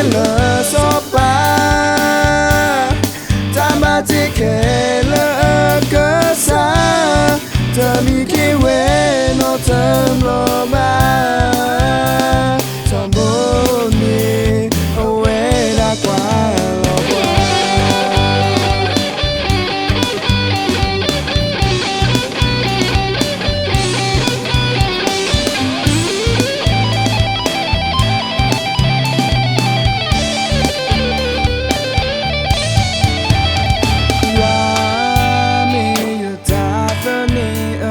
စီၤပၤခဲလၢာ်စီၤပၤ, တၢ်ဘၣ်တ့ခဲလၢာ်အကစၢ်, တမံၤက့ၤဝဲနီတဘျီဘၣ်, ထီဘိန့ၣ် အဝဲဒၣ်ကွၢ်လီၤပှၤ. ယွၤမ့ၢ်ယတၢ်သန့ၤအ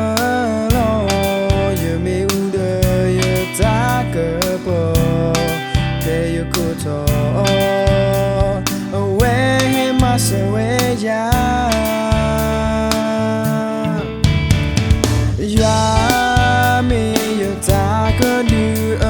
လီၢ်, ယမ့ၣ်အူဒီးယတၢ်ကပီၤ, ဖဲယကိၢ်ထီၣ်အီၤ, အဝဲဟဲမၤစၢၤဝဲယၤ. ယွၤမ့ၢ်ယတၢ်ကဒုအ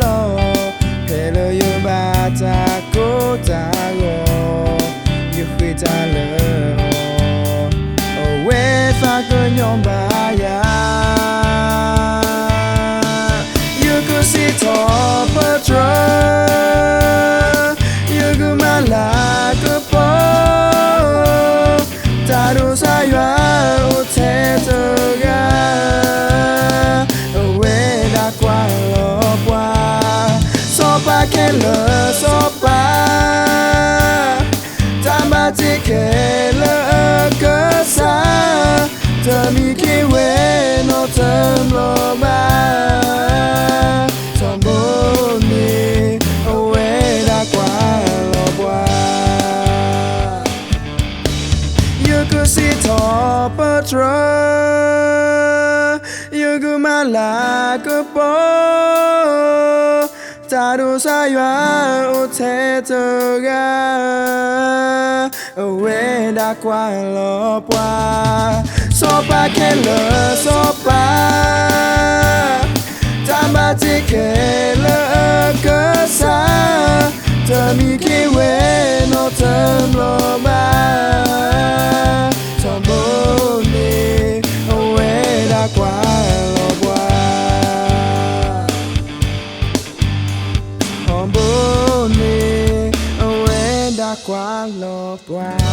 လီၢ်, ဖဲလၢယဘၣ်တၢ်ကိၢ်တၢ်ဂီၤ, ယဃ့တၢ်လၢအီၤ, အဝဲသးကညီၤဘၣ်ယၤ. ယကစံးထီၣ်ပတြၢၤ, ယကမၤလၤကပီၤ, တၢ်ဒိးစၢ်ယွၤအိၣ်ထဲတဂၤ, အဝဲဒၣ်ကွၢ်လီၤပှၤ. စီၤပၤခဲလၢာ်စီၤပၤ, တၢ်ဘၣ်တ့ခဲလၢာ်အကစၢ်, တမံၤက့ၤဝဲနီတဘျီဘၣ်, ထီဘိန့ၣ် အဝဲဒၣ်ကွၢ်လီၤပှၤ. ယကစံးထီၣ်ပတြၢၤ, ယကမၤလၤကပီၤ, တၢ်ဒိးစၢ်ယွၤအိၣ်ထဲတဂၤ, အဝဲဒၣ်ကွၢ်လီၤပှၤ. စီၤပၤခဲလၢာ်စီၤပၤ, တၢ်ဘၣ်တ့ခဲလၢာ်အကစၢ်, တမံၤက့ၤဝဲနီတဘျီဘၣ်, ထီဘိန့ၣ် အဝဲဒၣ်ကွၢ်လီၤပှၤ. ထီဘိန့ၣ် အဝဲဒၣ်ကွၢ်လီၤပှၤ.